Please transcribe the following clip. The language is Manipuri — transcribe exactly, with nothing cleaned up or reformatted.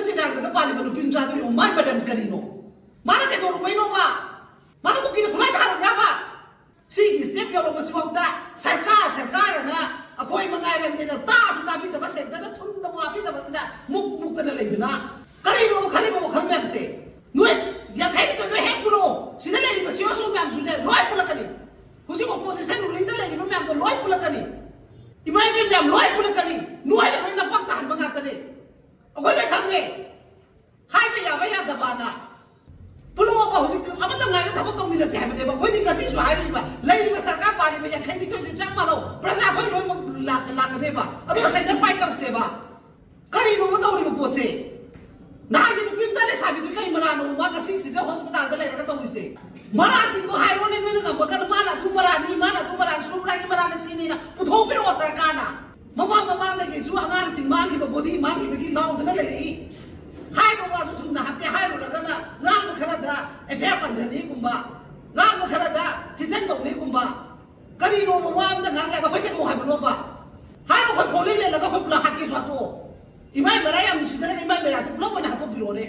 ꯁꯤꯗꯥꯡꯗꯒ ꯄꯥꯜꯂꯤꯕ ꯅꯨꯄꯤ ꯃꯆꯥꯗꯨ ꯌꯦꯡꯉꯨ, ꯃꯥꯏ ꯃꯔꯝ ꯀꯔꯤꯅꯣ? ꯃꯥꯅ ꯀꯩꯗꯧꯔꯨꯕꯩꯅꯣꯕ? ꯃꯥꯅ ꯀꯨꯀꯤꯗ ꯈꯨꯠꯂꯥꯏ ꯊꯥꯔꯨꯕ꯭ꯔꯕ? ꯁꯤꯒꯤ ꯁ꯭ꯇꯦꯞ ꯌꯧꯔꯛꯄꯁꯤꯐꯥꯎꯗ ꯁꯔꯀꯥꯔ, ꯁꯔꯀꯥꯔꯅ ꯑꯩꯈꯣꯏ ꯃꯉꯥꯏꯔꯝꯗꯦꯅ ꯇꯥꯁꯨ ꯇꯥꯕꯤꯗꯕ, ꯁꯦꯟꯇꯔꯗ ꯊꯨꯝꯗ ꯋꯥꯕꯤꯗꯕꯁꯤꯗ ꯃꯨꯛ ꯃꯨꯛꯇꯅ ꯂꯩꯗꯅ ꯀꯔꯤꯅꯣ ꯈꯜꯂꯤꯕ ꯋꯥꯈꯜ ꯃꯌꯥꯝꯁꯦ? ꯅꯣꯏ ꯌꯥꯡꯈꯩꯅꯤꯊꯣꯏ ꯅꯣꯏ ꯍꯦꯛ ꯄꯨꯔꯛꯑꯣ, ꯁꯤꯗ ꯂꯩꯔꯤꯕ ꯁꯤꯑꯣꯁꯨ ꯃꯌꯥꯝꯁꯨꯅꯦ ꯂꯣꯏ ꯄꯨꯜꯂꯛꯀꯅꯤ꯫ ꯍꯧꯖꯤꯛ ꯑꯣꯄꯣꯖꯤꯁꯟ ꯔꯨꯂꯤꯡꯗ ꯂꯩꯔꯤꯕ ꯃꯌꯥꯝꯗꯣ ꯂꯣꯏ ꯄꯨꯜꯂꯛꯀꯅꯤ꯫ ꯏꯃꯥ ꯏꯕꯦꯟ ꯃꯌꯥꯝ ꯂꯣꯏ ꯄꯨꯜꯂꯛꯀꯅꯤ꯫ ꯅꯣꯏꯅ ꯂꯣꯏ ꯅꯄꯥꯛ ꯇꯥꯍꯟꯕ ꯉꯥꯛꯇꯅꯦ꯫ ꯑꯩꯈꯣꯏ ꯂꯣꯏ ꯈꯪꯉꯦ꯫ ꯍꯥꯏꯕ ꯌꯥꯕ ꯌꯥꯗꯕꯅ꯫ ꯄꯨꯂꯣꯕ ꯍꯧꯖꯤꯛ ꯑꯃꯇ ꯉꯥꯏꯅ ꯊꯕꯛ ꯇꯧꯃꯤꯟꯅꯁꯦ ꯍꯥꯏꯕꯅꯦꯕ꯫ ꯑꯩꯈꯣꯏꯗꯤ ꯉꯁꯤꯁꯨ ꯍꯥꯏꯔꯤꯕ, ꯂꯩꯔꯤꯕ ꯁꯔꯀꯥꯔ ꯄꯥꯜꯂꯤꯕ ꯌꯥꯡꯈꯩꯅꯤꯊꯣꯏꯁꯦ ꯆꯞ ꯃꯥꯟꯅꯧ꯫ ꯄ꯭ꯔꯖꯥ ꯑꯩꯈꯣꯏ ꯂꯣꯏꯅꯃꯛ ꯂꯥꯛ-, ꯂꯥꯛꯀꯅꯦꯕ꯫ ꯑꯗꯨꯒ ꯁꯦꯟꯇꯔ ꯐꯥꯏꯠ ꯇꯧꯁꯦꯕ꯫ ꯀꯔꯤꯅꯣꯕ ꯇꯧꯔꯤꯕ ꯄꯣꯠꯁꯦ? ꯅꯍꯥꯟꯒꯤ ꯅꯨꯄꯤ ꯃꯆꯥ ꯂꯩꯁꯥꯕꯤꯗꯨ ꯀꯩ ꯃꯔꯥꯅꯣ ꯃꯥ ꯉꯁꯤ ꯁꯤꯖ ꯍꯣꯁꯄꯤꯇꯥꯜꯗ ꯂꯩꯔꯒ ꯇꯧꯔꯤꯁꯦ? ꯃꯔꯥꯁꯤꯡꯗꯣ ꯍꯥꯏꯔꯣꯅꯦ ꯅꯣꯏꯅ ꯉꯝꯃꯒꯅ, ꯃꯥꯅ ꯑꯗꯨ ꯃꯔꯥꯅꯤ, ꯃꯥꯅ ꯑꯗꯨ ꯃꯔꯥꯅꯤ, ꯁꯨꯕ꯭ꯔꯥꯒꯤ ꯃꯔꯥꯅ ꯁꯤꯅꯤꯅ ꯄꯨꯊꯣꯛꯄꯤꯔꯛꯑꯣ ꯁꯔꯀꯥꯔꯅ꯫ ꯃꯃꯥꯡ ꯃꯃꯥꯡꯗꯒꯤꯁꯨ ꯑꯉꯥꯡꯁꯤꯡ ꯃꯥꯡꯈꯤꯕ, ꯕꯣꯗꯤ ꯃꯥꯡꯈꯤꯕꯒꯤ ꯂꯥꯎꯗꯅ ꯂꯩꯔꯛꯏ꯫ ꯍꯥꯏꯕ ꯋꯥꯁꯨ ꯊꯨꯅ ꯍꯥꯞꯇꯦ, ꯍꯥꯏꯔꯨꯔꯒꯅ ꯉꯥꯡꯕ ꯈꯔꯗ ꯑꯦꯐ ꯑꯥꯏ ꯑꯥꯔ ꯄꯥꯟꯖꯅꯤꯒꯨꯝꯕ, ꯉꯥꯡꯕ ꯈꯔꯗ ꯊꯤꯇꯟ ꯇꯧꯅꯤꯒꯨꯝꯕ꯫ ꯀꯔꯤꯅꯣꯕ ꯋꯥ ꯑꯝꯇ ꯉꯥꯡ ꯌꯥꯗ? ꯑꯩꯈꯣꯏ ꯀꯩꯗꯧ ꯍꯥꯏꯕꯅꯣꯕ? ꯍꯥꯏꯔꯣ, ꯑꯩꯈꯣꯏ ꯐꯣꯟ ꯂꯩ ꯂꯩꯂꯒ ꯑꯩꯈꯣꯏ ꯄꯨꯂꯞ ꯍꯥꯠꯀꯦꯁꯨ ꯍꯥꯠꯇꯣꯛꯑꯣ꯫ ꯏꯃꯥꯏ ꯃꯔꯥ ꯌꯥꯝ ꯅꯨꯡꯁꯤꯗꯅ ꯏꯃꯥꯏ ꯃꯔꯥꯁꯦ ꯄꯨꯂꯞ ꯑꯣꯏꯅ ꯍꯥꯠꯇꯣꯛꯄꯤꯔꯣꯅꯦ꯫